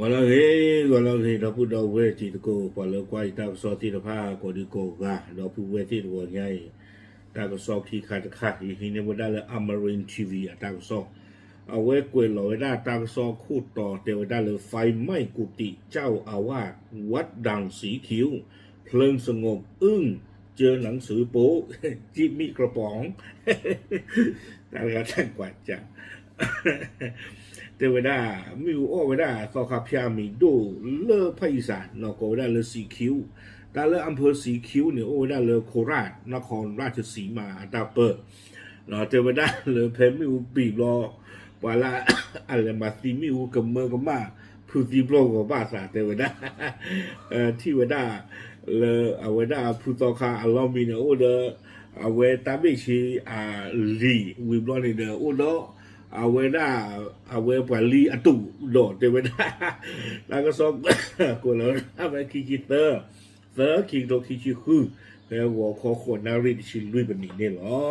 ဂီၤလၢအဂ့ၤ, ဂီၤလၢအဂ့ၤ ဒီပုၢ်ဒီဝဲၢ်တံၤသကိး ပှၤလၢကွၢ်ယတၢ်ကစီၣ်သ့ၣ်တဖၣ် ကိးဒံကိးဂၤ ဒီပုၢ်ဝဲၢ်သ့ၣ်တဂီၤညါအံၤ, တၢ်ကစီၣ်ခံခါတခါ ယဟံးန့ၢ်ဝဲဒၣ်လၢ Amarin T V အတၢ်ကစီၣ်, အဝဲကွဲးလီၤဝဲဒၣ်တၢ်ကစီၣ်ခိၣ်တီတဲဝဲဒၣ်လၢ ไฟไหม้กุฏิเจ้าอาวาสวัดดังสีคิ้ว เพลิงสงบอึ้ง เจอหนังสือโป๊ะ จิมมี่กระป๋อง တၢ်တဂၤတၢ်ကွၢ်ကၢ် တဲဝဲဒၣ် မ့ၣ်အူအီၣ်ဝဲဒၣ် သီခါဖၠၣ်မံၤဒိၣ်လၢဖၣ်အံစး နီၢ်ကိးဝဲဒၣ်လၢ สีคิ้ว, တၢ်လၢ อำเภอสีคิ้ว န့ၣ် အိၣ်ဝဲဒၣ်လၢ โคราช นครราชสีมา အတၢ်ပၢ တဲဝဲဒၣ်လၢဖဲမ့ၣ်အူပံာ်ဘျီ ပှၤလၢအလဲၤမၤသံမ့ၣ်အူကမၢကမၣ် ဖုသံပျီၢ်ဂီၤဘၣ်သးတဲဝဲဒၣ် ထံၣ်ဝဲဒၣ် လၢအဝဲဒၣ်ဖုသီခါအလီၢ်မံန့ၣ် အိၣ်ဒီး အဝဲတၢ်ဘ့ၣ်ဆ့အလံာ်ဝံၤဘျီန့ၣ်ဒီး အိၣ်ဒီး အဝဲဒၣ် အဝဲပှၤလံအတူးဒီးတဲဝဲဒၣ် တၢ်ကစီၣ်ကွဲးလီၤဝဲဒၣ်ဖဲခံဆံသၢ သၢ ခံကထိခံဆံဃု ဖဲဂီၤခီဃိးနၣ်ရံၣ်တဆံလွံၢ်မံးနံးန့ၣ်လီၤ.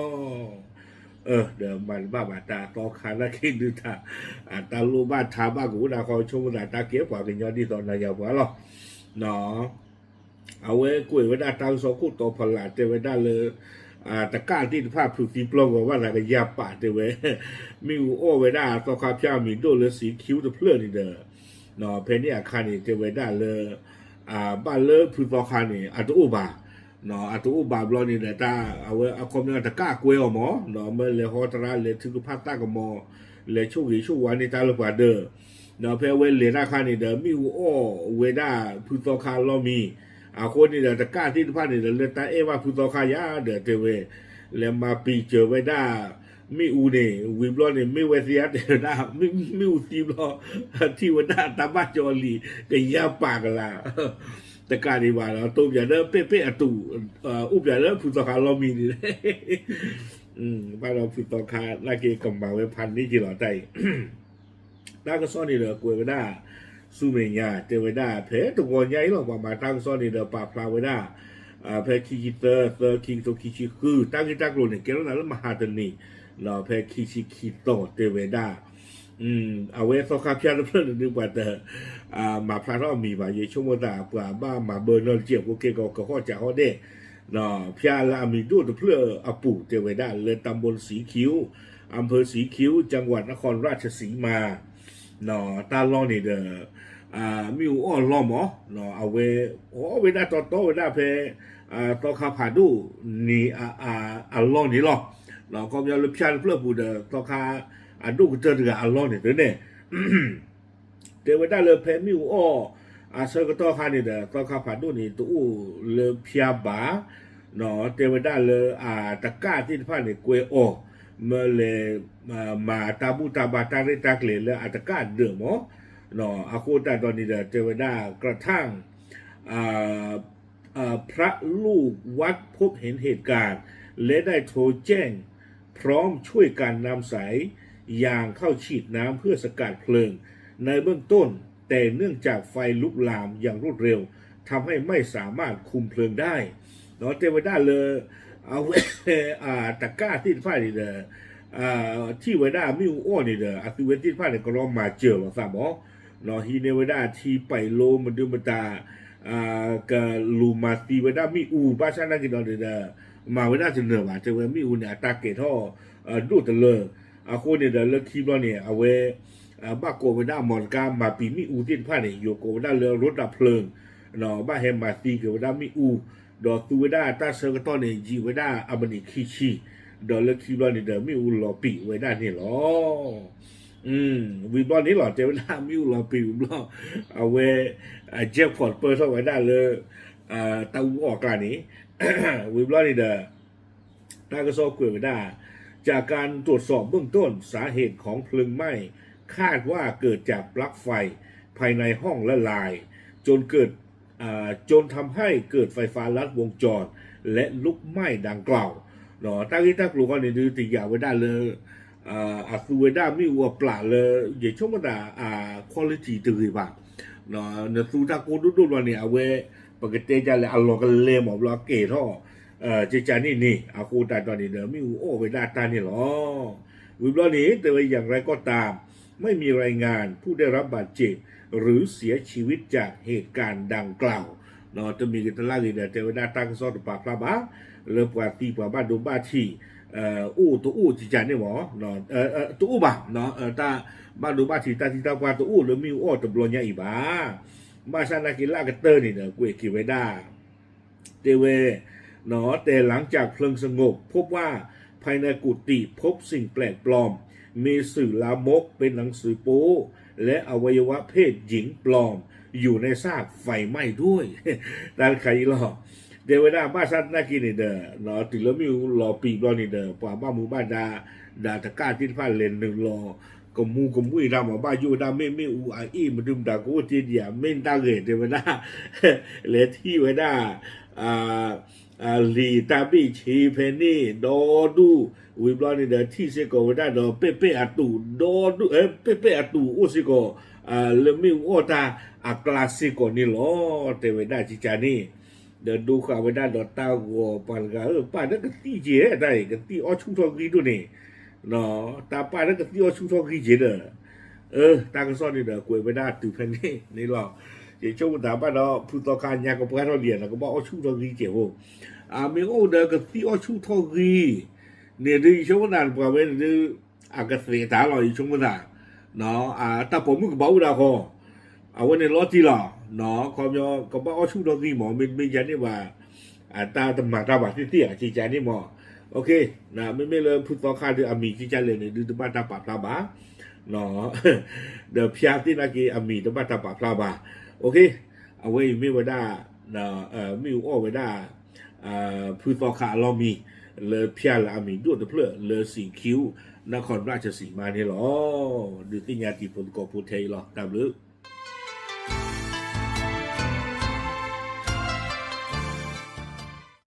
ဒီးမၤတဘၣ်ဘၣ်တၢ်သီခါနာ်က့ဒုးတၢ် တၢ်လိၣ်ဘၣ်ထါဘၣ်ကအိၣ်ဒၣ်ဃီ ဆိကမိၣ်သးတၢ်ကဲပှၤကညီဒ်သိးနၤယၤပှၤလီၤ. အဝဲကွဲးဝဲဒၣ်တၢ်ကစီၣ်ခိၣ်တီဖီလာ်တဲဝဲဒၣ်လၢ တကၣ်သ့ၣ်တဖၣ်ဖုးသံပျီၢ်ဂီၤဘၣ်သးကယၤပာ်တဲဝဲ မ့ၣ်အူအီၣ်ဝဲဒၣ်သီခါဖၠၣ်မံၤဒိၣ်လၢ สีคิ้ว တဖျၢၣ်န့ၣ်ဒီး ဖဲန့ၣ်အခါန့ၣ် တဲဝဲဒၣ်လၢ ဘၣ်လၢဖုသီခါန့ၣ် အတအိၣ်ဘၣ်, အတအိၣ်ဘၣ်ဘျီန့ၣ်ဒီး တၢ်အဝဲအခီပညီတကၣ်ကွဲအီၤမး, မ့ၢ်လဲၤဟီတရါ လဲၤထုကဖၣ်သၣ်ကမီၤ, လဲၤဆိၣ်ဂ့ၤဆိၣ်ဝါန့ၢ်တၢ်လၢပှၤဒၢး, ဒီးဖဲအဝဲလဲၤတၢ်ခါန့ၣ်ဒီး မ့ၣ်အူအီၣ်ဝဲဒၣ်ဖုသီခါအလီၢ်မံၤ, အဃိန့ၣ်ဒီး တကၣ်သ့ၣ်တဖၣ်န့ၣ်ဒီး လၢတၢ်အဲၣ်ဘၣ်ဖုသီခါယၤဒီးတဲဝဲ လဲၤမၤပံာ်စၢၤဝဲဒၣ် မ့ၣ်အူန့ၣ် ဝံၤဘျီန့ၣ် မ့ၢ်ဝဲသ့ဧါတဲဝဲဒၣ် မ့ၣ်အူသံဘျီ ထံၣ်ဝဲဒၣ်တၢ်ဘၣ်ကၠီလံာ် ကယၤပာ်ကလာ် တကးဒံးဘၣ်ဒီး တိပၠးလၢပဲ့ပဲ့အတူး အိၣ်ပၠးလၢဖုသီခါလီၢ်မံၤန့ၣ် ဘၣ်ဒီးဖုသီခါ နာ်က့ကမၤဝဲဖးန့ၢ်က့ၤလီၤတၢ်အံၤ တၢ်ကစီၣ်န့ၣ်ဒီးကွဲးဝဲဒၣ် ဆူမဲာ်ညါ တဲဝဲဒၣ် ဖဲတဂီၤညါအံၤလီၤ ပှၤမၤတၢ်ကစီၣ်န့ၣ်ဒီး ပာ်ဖျါဝဲဒၣ် ဖဲခံဆံသၢ သၢ ခံကထိခံဆံဃု တၢ်ဂ့ၢ်တၢ်ကျိၤန့ၣ် ကဲထီၣ်သးလၢမဟါတနံၤ ဖဲခံဆံခံသီ တဲဝဲဒၣ် အဝဲသီခါဖၠၣ်တဖျၢၣ်န့ၣ်ဒုး ပှၤတ မၤဖျါထီၣ်အမံၤဘၣ် ယဆိကမိၣ်သး ပှၤဘၣ်မၤဘၢနီတကဲးဖိခဲကီး ကဟီၣ်စးဟီၣ်ဒဲး ဖၠၣ်လၢအမံၤဒိၣ်တဖျၢၣ်အပူၤ တဲဝဲဒၣ်လၢ ตำบลสีคิ้ว อำเภอสีคิ้ว จังหวัดนครราชสีมา တၢ်လီၢ်န့ၣ်ဒီး မ့ၣ်အူအီၣ်လီၢ်မး အဝဲ အီၣ်ဝဲဒၣ်တီတီဝဲဒၣ်ဖဲ သီခါဖးဒိၣ်န့ၣ် အလီၢ်န့ၣ်လီၤ. ခီပညီလၢဖၠၣ်တဖျၢၣ်ပူၤဒီး သီခါအဒိၣ်ကတၢၢ်တဂၤအလီၢ်န့ၣ်သ့န့ၣ် တဲဝဲဒၣ်လၢဖဲမ့ၣ်အူအီၣ်အဆၢကတီၢ်ခါန့ၣ်ဒီး သီခါဖးဒိၣ်န့ၣ် တအိၣ်လၢဖၠၣ်ဘၣ် တဲဝဲဒၣ်လၢအတကၣ်သ့ၣ်တဖၣ်န့ၣ် ကွဲအီၤ မၢလဲၤ မၤတၢ်ဘူၣ်တၢ်ဘါတၢ်ရဲၣ်တၢ်ကျဲၤလၢအတကၣ်ဒၢးမး အဃိသတးဒီးန့ၣ်ဒီး တဲဝဲဒၣ် กระทั่ง พระลูกวัดพบเห็นเหตุการณ์ และได้โทรแจ้งพร้อมช่วยกันนำสายยางเข้าฉีดน้ำเพื่อสกัดเพลิงในเบื้องต้น แต่เนื่องจากไฟลุกลามอย่างรวดเร็ว ทำให้ไม่สามารถคุมเพลิงได้ တဲဝဲဒၣ်လၢ အဝဲ တကၣ်သ့ၣ်တဖၣ်န့ၣ်ဒီး ထံၣ်ဝဲဒၣ်မ့ၣ်အူအီၣ်န့ၣ်ဒီး အသုဝဲသ့ၣ်တဖၣ်န့ၣ် ကရီမၤစၢၤလီၤသးမး ဟံးန့ၢ်ဝဲဒၣ်ထံပံးလိ မဒုမတၤ ကလူၤမၤသံဝဲဒၣ်မ့ၣ်အူ ဘၣ်ဆၣ်နာ်က့ဒီးန့ၣ်ဒီး မၤဝဲဒၣ်တနၢၤဘၣ် တဲဝဲမ့ၣ်အူန့ၣ် အတၢ်ကဲၤထီၣ် ဒိၣ်တလၢ အဃိန့ၣ်ဒီးလၢခံဘျီန့ၣ် အဝဲ ဘၣ်ကိးဝဲဒၣ်အမီၤတကါမၤပံာ်မ့ၣ်အူသ့ၣ်တဖၣ်န့ၣ် ယိၤကိးဝဲဒၣ်လၢ รถดับเพลิง ဘၣ်ဟဲမၤသံက့ၤဝဲဒၣ်မ့ၣ်အူ ဒီးသူဝဲဒၣ်တၢ်ဆၢကတီၢ်န့ၣ် ယံာ်ဝဲဒၣ်အမံးနံးခံဆံ ဒီးလၢခံဘျီန့ၣ်ဒီး မ့ၣ်အူလီၤပံာ်ဝဲဒၣ်န့ၣ်လီၤ. ဝံၤဘျီန့ၣ်လီၤ တဲဝဲဒၣ်မ့ၣ်အူလီၤပံာ်ဝံၤဘျီ အဝဲ jackpot ပၢၢ်ထီၣ်ဝဲဒၣ်လၢ တၢ်အူအီၣ်အကျါန့ၣ် ဝံၤဘျီန့ၣ်ဒီး တၢ်ကစီၣ်ကွဲးဝဲဒၣ် จากการตรวจสอบเบื้องต้น สาเหตุของเพลิงไหม้ คาดว่าเกิดจากปลั๊กไฟ ภายในห้องละลาย จนเกิด อ่า จนทำให้เกิดไฟฟ้าลัดวงจร และลุกไหม้ดังกล่าว တၢ်ဂ့ၢ်တၢ်ကျိၤဃီန့ၣ်ဒုး တယာ်ဝဲဒၣ်လၢ အသူဝဲဒၣ်မ့ၣ်အူအပျၢ်လၢ ယဆိကမိၣ်သး quality တဂ့ၤဘၣ် နသူတၢ်ကိၢ်ဒိၣ်ဒိၣ်ဘျီန့ၣ် အဝဲ ပကတဲဒ်လဲၣ်အလီၤကလဲမးဘျီကဲၤထီၣ် ကကန့ၣ်န့ၣ် အဃိသတးဒီးန့ၣ်ဒီး မ့ၣ်အူအီၣ်ဝဲဒၣ်တၢ်န့ၣ်လီၤ. ဝံၤဘျီန့ၣ် တဲဝဲ อย่างไรก็ตาม ไม่มีรายงานผู้ได้รับบาดเจ็บหรือเสียชีวิตจากเหตุการณ์ดังกล่าว တမံၤဂ့ၤတလါဂ့ၤဒီး တဲဝဲဒၣ်တၢ်ကစီၣ်တပာ်ဖျါဘၣ် လၢပှၤသံပှၤဘၣ်ဒိဘၣ်ထံး အိၣ်တအိၣ်ကကန့ၣ်မ့ၢ် တအိၣ်ဘၣ် တၢ်ဘၣ်ဒိဘၣ်ထံးတၢ်သံတၢ်ပှၢ်တအိၣ်လၢမ့ၣ်အူအီၣ်တဘျီညါအံၤဘၣ်. ဘၣ်ဆၣ်နာ်က့လၢအကတၢၢ်န့ၣ်ဒီး ကွဲးက့ၤဝဲဒၣ် တဲဝဲ แต่หลังจากเพลิงสงบพบว่าภายในกุฏิพบสิ่งแปลกปลอม มีสื่อลามกเป็นหนังสือโป๊และอวัยวะเพศหญิงปลอมอยู่ในซากไฟไหม้ด้วย တၢ်တခါအံၤလီၤ. တဲဝဲဒၣ်ဘၣ်ဆၣ်သနာ်က့န့ၣ်ဒီး တုၤလၢမ့ၣ်အူလီၤပံာ်ဘျီန့ၣ်ဒီး ပှၤဘၣ်မူဘၣ်ဒါ ဒီးတကၣ်သ့ၣ်တဖၣ်လဲၤနုာ်လီၤ ကမူကမှံတၢ်မၤဘၣ်ယိၣ်ဝဲဒၣ် မ့ၢ်မ့ၣ်အူအအ့ၣ်မနုၤမတၤကအိၣ်တ့ၢ်ဒံးဧါ မ့ၢ်တၢ်ဂဲၤတဲဝဲဒၣ် လဲၤထံၣ်ဝဲဒၣ် လံာ်တၢ်ဘ့ၣ်ဆ့ဖဲန့ၣ် ဒီဒူၣ် ဝံၤဘျီန့ၣ်ဒီး ထံၣ်စ့ၢ်ကီးဝဲဒၣ်ဒီး ပဲ့ပဲ့အတူး ဒီဒူၣ် ပဲ့ပဲ့အတူးအိၣ်စ့ၢ်ကီး လၢမ့ၣ်အူအီၣ်တၢ်အကျါစ့ၢ်ကီးန့ၣ်လီၤ တဲဝဲဒၣ်ကကန့ၣ် ဒီးဒိဃာ်ဝဲဒၣ်ဒီးတၢ်ဂီၤပှၤတဂၤဧၢ ပၢ်လၢကသံၣ်က့ၤတၢ်အံၤ ကသံၣ်အီၣ်ဆူၣ်ထီၣ်ဂံၢ်ဒိၣ်န့ၣ် တၢ်ပၢ်လၢကသံၣ်အီၣ်ဆူၣ်ထီၣ်ဂံၢ်က့ၤဒီး တၢ်ကစီၣ်န့ၣ်ဒီးကွဲးဝဲဒၣ်တုၤဖဲန့ၣ်န့ၣ်လီၤ. ယဆိကမိၣ်သးဘၣ်ဒီး ဖုသီခါညါကပှၢ်ထီၣ်လံနီၤ ကဘၣ်အီၣ်ဆူၣ်ထီၣ်ဂံၢ်က့ၤဖိ အမ့ၢ်အိၣ်ဒီးကသံၣ်အီၣ်ဆူၣ်ထီၣ်ဂံၢ်န့ၣ်ဒုး ယဆိကမိၣ်သးပှၤဝဲန့ၣ်ဒုး အကသ့းတၢ်လီၤ ယဆိကမိၣ်သး တၢ်ပိာ်မုၣ်ကဘၣ်အိၣ်ဒၣ်ဃီ အဝဲန့ၣ်လီၤတံၢ်လီၤ ခီပညီကဘၣ်အီၣ်ဆူၣ်ထီၣ်ဂံၢ်မး မ့တမ့ၢ်ယၤန့ၣ်ဘၣ် တၢ်တမၤတၢ်ဘၣ်သ့ၣ်သ့ၣ်အကကန့ၣ်မး မ့မ့ၢ်လၢဖုသီခါဒုးအမံၤကကလဲၣ်န့ၣ်ဒုးတဘၣ်တၢ်ပာ်ဖျါဘၣ် ဒီးဖၠါသ့ၣ်နာ်က့အမံၤတဘၣ်တၢ်ပာ်ဖျါဘၣ် အဝဲအံၤမ့ၢ်ဝဲဒၣ် မ့ၣ်အူအီၣ်ဝဲဒၣ် ဖုသီခါအလီၢ်မံ လၢဖၠါလၢအမံၤဒိၣ်တဖျၢၣ်လၢစံးခူ နခီနရၣ်စံးမါန့ၣ်လီၤ. ဒုးသ့ၣ်ညါတံၤဖိသကိးဖိထဲအံၤလီၤ တၢ်ဘျုး